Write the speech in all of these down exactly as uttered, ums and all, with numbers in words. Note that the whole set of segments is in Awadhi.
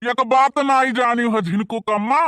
एक बात नाई जानी हो झिनकू कम्मा,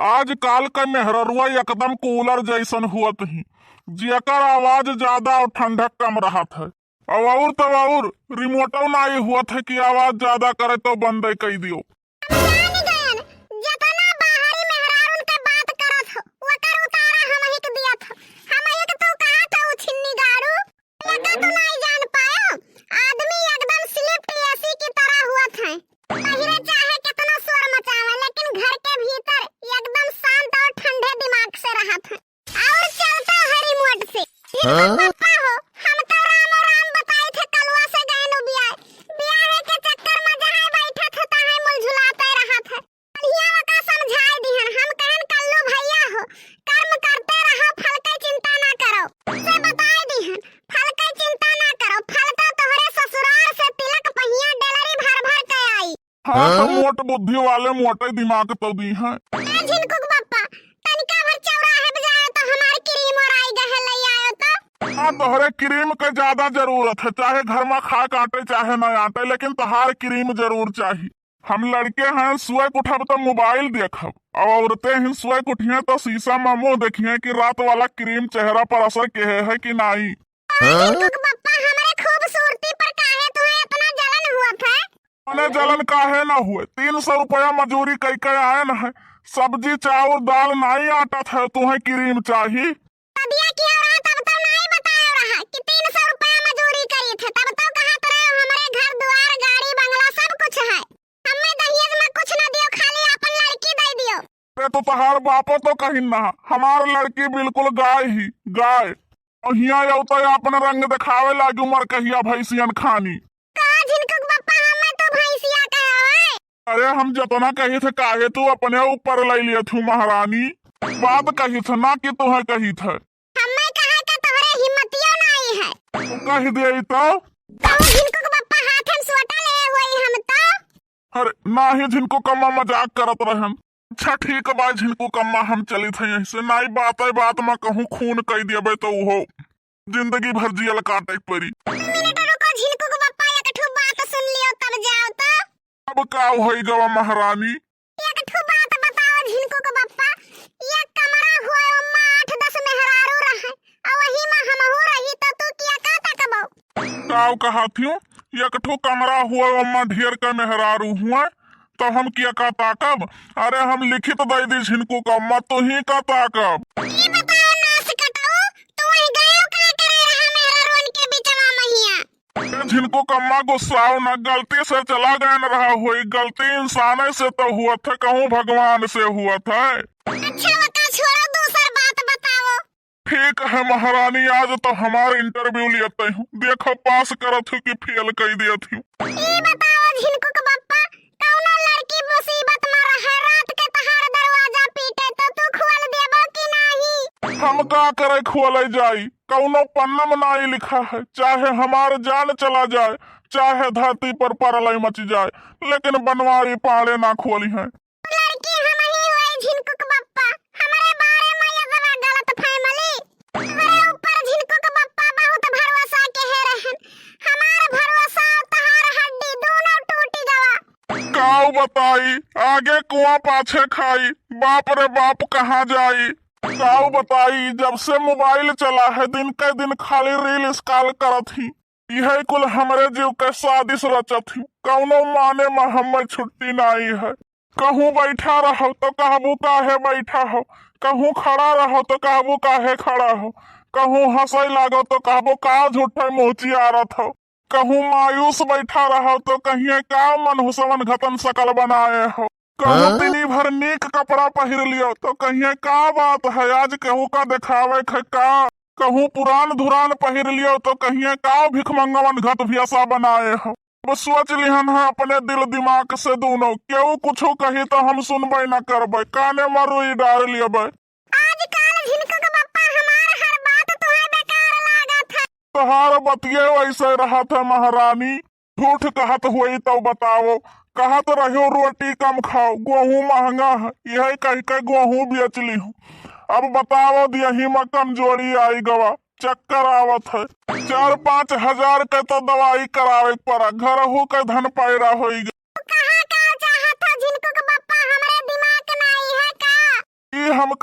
आजकाल के मेहररुआ एकदम कूलर जैसन हुअत ही, जेकर आवाज ज्यादा और ठंडक कम रहत है। अब और तो और रिमोटो नाई हुअत है कि आवाज ज्यादा करे तो बंदे कई दियो। हम जान गयन, जतना बाहरी मेहरारून के बात करत हो, ओकर उतारा हमहिक दियत हो। हमहिक तू कहत हो छिन्नी गाड़ू, एका तू नाई जान पायो। आदमी एकदम स्लिप्ट एसी की तरह हुअत है। पहिरे चाहे केतनो शोर मचावे, लेकिन घर के भीतर एकदम शांत और ठंडे दिमाग से रहत है। और चलता है रिमोट से। झिनकू हाँ? पप्पा हो, हम तो रामो राम बताई थे, कलुआ से गए नु बियाह। बियाह के चक्कर में जहाँ बैठा था, तहाँ मुलझुलाते रहा था। बढ़िया ओका समझाई दिहन, हम कहन कल्लू भैया हो, कर्म करते रहो, फल के चिंता ना करो। से बताई दिहन, फल के चिंता ना करो, फल तो तोहरे ससुराल से तिलक पहिया डेलरी भर भर के आई। हाँ, तो हाँ? मोट बुद्धि वाले मोटे दिमाग तो दी हैं। ए झिनकुक बप्पा, तनिका भर चौराहे पे जाए तो हमार क्रीम और आई गहे ले आयो तो। हाँ, तोहरे क्रीम के ज्यादा जरूरत है, चाहे घर में खाए काटे चाहे न आटे, लेकिन तोहार क्रीम जरूर चाही। हम लड़के हैं, सुबह उठब तो मोबाइल देखब, और औरतें हैं, सुबह उठिए तो शीशा में मुंह देखिए कि रात वाला क्रीम चेहरा पर असर केहे है कि नाई। हाँ? झिनकुक बप्पा, हमरे खूबसूरती पर काहे तुम्हें इतना जलन हुआ था? मने जलन काहे ना हुए? तीन सौ रुपया मजूरी कई के आयन है, सब्जी, चाउर, दाल नाई आटत है, तुहे क्रीम चाही? सदिया की औरत अब तो नाई बतायो रहा कि तीन सौ रुपया मजूरी करी थे, तब तो कहत रहे हमरे घर दुआर, गाड़ी, बंगला सब कुछ है, हमें दहेज में कुछ न दियो, खाली अपन लड़की दे दियो। अरे तो तहार बापो तो कहिन ना, हमार लड़की बिल्कुल गाय ही, गाय। और हियाँ अउते आपन रंग देखावे लागी उमर कहिया भैंसियन खानी। का झिनकुक बप्पा, हमें तू भैंसिया कहे होए? अरे हम जतना कही थे काहे तू अपने ऊपर ले लियत हूँ महारानी। बात कही थे ना कि तुहे कही थे। हमें कहे के तोहरे हिम्मतियो नाई है। तू कह दे तो। कहूँ झिनकुक बप्पा हाथ में सोटा ले होई हम तो। अरे नाही झिनकुक अम्मा मजाक करत रहन। अच्छा ठीक बा झिनकुक अम्मा, हम चलित है यहीं से, नाई बात है बात में कहूँ खून कई देबे तो उहो जिंदगी भर जियल काटे के पड़ी। दो मिनट रुको झिनकुक बप्पा, एक ठो बात सुन लियो तब जाओ तो। अब का होई गवा महारानी? एक ठो बात बताओ झिनकुक बप्पा, ये कमरा हुआ ओमा आठ दस मेहरारू रहे, और वही में हमहू रही तो तू किया का तकबो? काव कहा थियो, एक ठो कमरा हुआ ओमा ढेर का मेहरारू हुआ, तो हम किया का ताकब? अरे हम लिखित दे दी झिनकुक अम्मा, तू ही का ताकब? ई बताओ नास कटाऊ, तू वही गयो का करे रहा मेहरारून के बिचवा महिया? ए झिनकुक अम्मा गुस्साओ ना, गलती से चला गए न रहा होई, गलती इंसाने से तो हुआ था, कहूँ भगवान से हुआ था। अच्छा बता छोड़ो, दूसर बात बताओ। ठीक है महारानी, आज तो हमार इंटरव्यू लियत हूँ, देखो पास करत हूँ कि फेल कई दियत हूँ। ई बताओ झिनकुक बप्पा, कौनो लड़की मुसीबत में रहे, रात के तहार दरवाजा पीटे तो तू खोल देबो कि नाही? हम का करे खोले जाई, कौनो पन्ना में नाई लिखा है, चाहे हमार जान चला जाए, चाहे धरती पर प्रलय मच जाए, लेकिन बनवारी पाड़े ना खोली हैं। लड़की हम ही होई झिनकुक बप्पा, हमरे बारे में ये जरा गलत फैमिली। हमरे ऊपर झिनकुक बप्पा बहुत भरोसा के है रहन, हमार भरोसा तहार हड्डी दोनों टूटी गवा। काऊ बताई, आगे कुआं पाछे खाई, बाप रे बाप कहाँ जाई। काऊ बताई, जब से मोबाइल चला है, दिन के दिन खाली रील स्क्रॉल करत ही। यही कुल हमरे जीव के साजिश रचत ही। कौनो माने में हमें छुट्टी नाई है। कहूँ बैठा रहो तो कहबू काहे बैठा हो, कहूँ खड़ा रहो तो कहबू काहे खड़ा हो, कहूँ हंसै लागो तो कहबू का झूठे मुँह चियारत हो। कहूँ मायूस बैठा रहो तो कहिए का मनहुसवन घतन सकल बनाए हो। कहूँ हाँ? तिनी भर नीक कपड़ा पहिर लियो तो कहिए का बात है, आज केहू का देखावे खे का। कहूँ पुरान धुरान पहिर लियो तो कहिए का भिखमंगवन घत भियसा बनाए हो। अब सोच लिहन है अपने दिल दिमाग से दोनों, केहू कुछो कही तो हम सुनबे न करबे, काने में रुई डार लेबे। आजकल झिनकुक बप्पा हमार हर बात तुहे बेकार लागत है। तोहार बतिये वैसे रहत है महारानी, झूठ कहत हुई तो बताओ, कहत रहो रोटी कम खाओ, गेहूं महंगा है, यही कह के गेहूं बेच ली हूँ। अब बताओ, दियही में कमजोरी आई गवा, चक्कर आवत है, चार पाँच हजार के तो दवाई करावे के पड़ा, घरहू के धन पैरा होई गवा। कहाँ का चाहत हो झिनकुक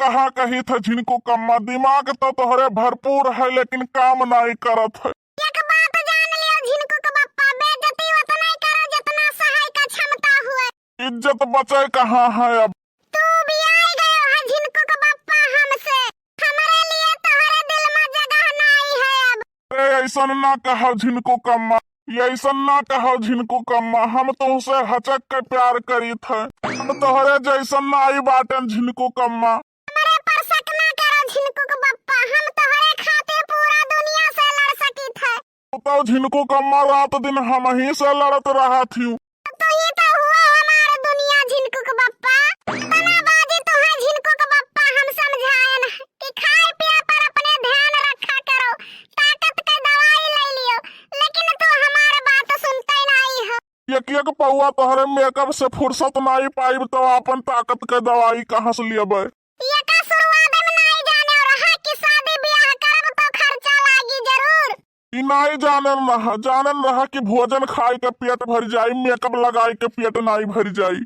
कहाँ कहित है झिनकू कम्मा, दिमाग तो तोहरे भरपूर है लेकिन काम नाई करत है। एक बात जान लियो झिनकू के बप्पा, बेइज्जती उतना ही करो जितना सहाय का क्षमता हुए। इज्जत बचे कहाँ है अब? तू बियाह गयो है झिनकू के बप्पा हमसे, हमरे लिए तोहरे दिल में जगह नाई है अब। अरे ऐसन ना कहो झिनकू कम्मा, ऐसन ना कहो झिनकू कम्मा, हम तुमसे हचक के प्यार करीत है, हम तोहरे जैसन नाई बाटेन झिनकू कम्मा। हमरे पर शक ना करो झिनकू के बप्पा, हम तोहरे खातिर पूरा दुनिया से लड़ सकीत है। तू तो झिनकू कम्मा रात दिन हम ही से लड़त रहत हियो। तू ही तो हुआ हमार दुनिया झिनकू के बप्पा। इतना बाजी तो है झिनकू के बप्पा, हम समझाएन कि खाए पिए पर अपने ध्यान रखा करो, ताकत के दवाई ले लियो, लेकिन तू हमार बात सुनते नाई हो। एक एक पौआ तोहरे मेकअप से फुर्सत नाई पाइब तो अपन ताकत के दवाई कहाँ से लेबे? एका शुरुआत में नाई जाने रहा कि शादी ब्याह करब तो खर्चा लागी जरूर। ई नाई जाने रहा, जाने रहा कि भोजन खाए के पेट भर जाई, मेकअप लगाए के पेट नाई भर जाई।